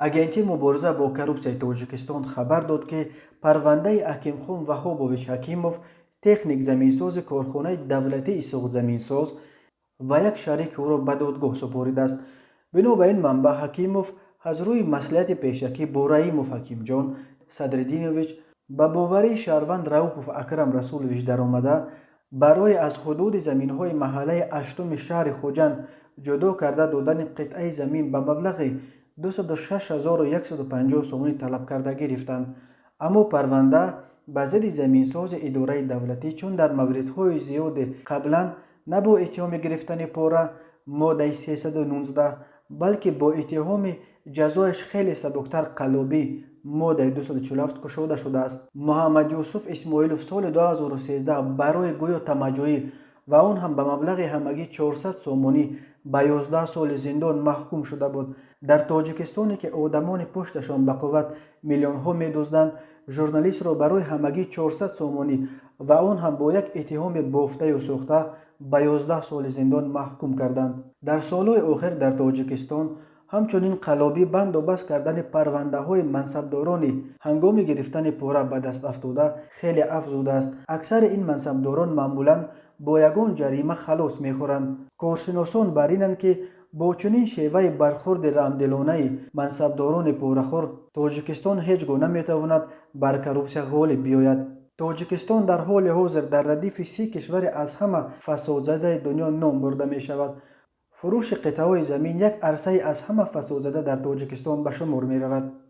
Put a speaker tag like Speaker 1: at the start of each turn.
Speaker 1: Агентии мубориза бо коррупсияи Тоҷикистон хабар дод, ки парвандаи Ҳакимхон Ваҳобович Ҳакимов, техник заминсози корхонаи давлатии Суғдзаминсоз, ва як шарики ӯро ба додгоҳ супоридааст. Бино ба ин манбаъ, Ҳакимов аз рӯи маслиҳати пешакӣ бо Раимов Ҳакимҷон Садриддинович ба боварии шаҳрванд Раупов Акрам Расулович даромада, барои аз ҳудуди заминҳои маҳаллаи ҳаштуми шаҳри Хуҷанд ҷудо карда додани қитъаи замин ба маблағи 206 150 сомонӣ талаб карда гирифтанд. Аммо парванда ба зидди заминсози идораи давлатӣ, чун дар мавридҳои зиёде қаблан на бо иттиҳоми гирифтани пора, моддаи 319, балки бо иттиҳоми ҷазояш хеле сабуктар, қаллобӣ, моддаи 247, кушода шудааст. Муҳаммадюсуф Исмоилов соли 2013 барои гӯё тамаъҷӯӣ ва он ҳам ба маблағи ҳамагӣ 400 сомонӣ ба 11 соли зиндон маҳкум шуда буд. Дар Тоҷикистоне, ки одамони пушташон ба қувват миллионҳо медузданд, журналистро барои ҳамагӣ 400 сомонӣ ва он ҳам бо як иттиҳоми бофтаю сохта ба 11 соли зиндон маҳкум карданд. Дар солҳои охир дар Тоҷикистон ҳамчунин қаллобӣ, банду баст кардани парвандаҳои мансабдорони ҳангоми гирифтани пора ба даст афтода хеле афзудааст. Аксари ин мансабдорон маъмулан бо ягон ҷарима халос мехӯранд. Коршиносон бар инанд, ки бо чунин шеваи бархурди раҳмдилонаи мансабдорони порахӯр Тоҷикистон ҳеҷ гоҳ наметавонад бар коррупсия ғолиб биёяд. Тоҷикистон дар ҳоли ҳозир дар радифи 30 кишвари аз ҳама фасодзадаи дунё ном бурда мешавад. Фурӯши қитъаҳои замин як арсаи аз ҳама фасодзада дар Тоҷикистон ба шумор меравад.